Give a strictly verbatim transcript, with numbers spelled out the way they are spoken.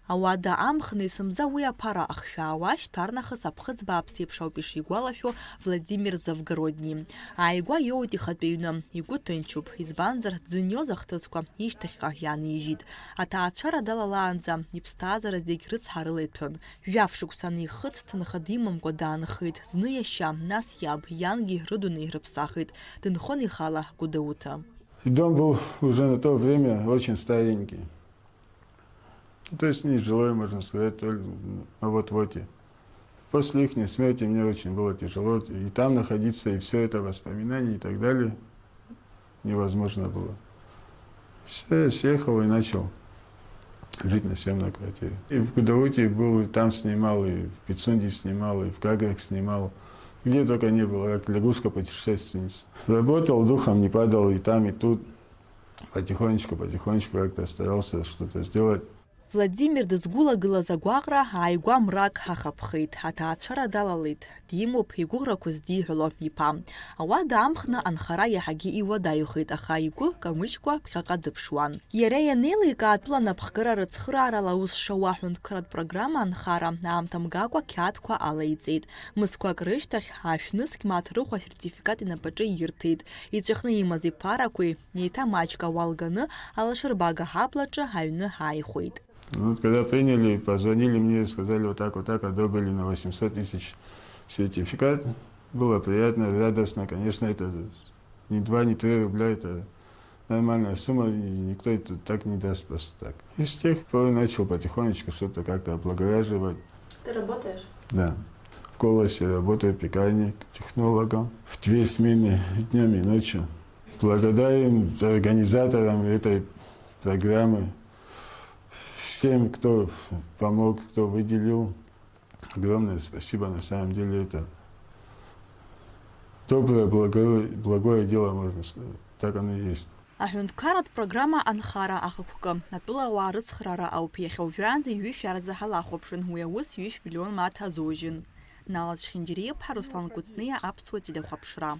Ауада амхны есымза уи аԥара ахшәаауа, шьҭарнахыс аԥхыӡ бааԥс еиԥш ауп ишигәалашәо Владимир Завгородни. Ааигәа иоуеит ихатә ҩны, игәы ҭынчуп, избанзар, дзыниоз ахҭысқәа ишьҭахьҟа иаанижьит. Аҭаацәара далалаанӡа иԥсҭазаара зегь рыцҳарыла иҭәын. Жәаф шықәса анихыҵ, ҭынха димамкәа даанхеит, зны иашьа, нас иаб, иангьы рыдунеи рыԥсахит, дынхон ихала Гәдоуҭа. И дом был уже на то время очень старенький. То есть нежилой, можно сказать, только на вот-воте. После их смерти мне очень было тяжело и там находиться, и все это воспоминания и так далее невозможно было. Все, съехал и начал жить на съемной квартире. И в Гудауте был, и там снимал, и в Пицунде снимал, и в Гаграх снимал. Где только не было, как лягушка-путешественница. Работал, духом не падал, и там, и тут. Потихонечку, потихонечку как-то старался что-то сделать. Владимир дызгәылагылаз агәаҟра ааигәа мрак ҳахаԥхеит, аҭаацәара далалеит, димоуп игәыӷрақәа здиҳәало иԥа. Ауада амхны анхара иаҳагьы иуадаҩхеит, аха игәы камыжькәа ԥхьаҟа дыԥшуан. Иара ианеиликаа, атәыла анапхгара рыцхыраарала аус шауа аҳәынҭқарратә программа анхара аамҭа мгакәа қьаадқәа алаиҵеит. Мызқәак рышьҭахь, ашә нызқь мааҭ рыхә асертификат инапаҿы ирҭеит. Иҵәахны имаз иԥарақәеи, еиҭа маҷк ауал ганы, алашарбага ҳаблаҿы аҩны ааихәеит. Ну, вот когда приняли, позвонили мне и сказали, вот так, вот так, одобрили на восемьсот тысяч сертификат. Было приятно, радостно, конечно, это не два, не три рубля, это нормальная сумма, и никто это так не даст просто так. И с тех пор начал потихонечку что-то как-то облагораживать. Ты работаешь? Да. В Колосе работаю, в пекарне, технологом. В две смены, днём и ночью. Благодарен организаторам этой программы, всем, кто помог, кто выделил. Огромное спасибо, на самом деле это доброе, благое, благое дело, можно сказать. Так оно и есть. Аҳәынҭқарратә программа анхара ахықәкы, атәылауаа рыцхраара ауп, иахьа уажәраанӡа ҩышә иарзаҳал ахәаԥшын, уи аус ҩышә миллион мааҭ азужьын. Нала Чхинџьариа-иԥҳа, Руслан Кәыҵниа, Аԥсуа телехәаԥшра.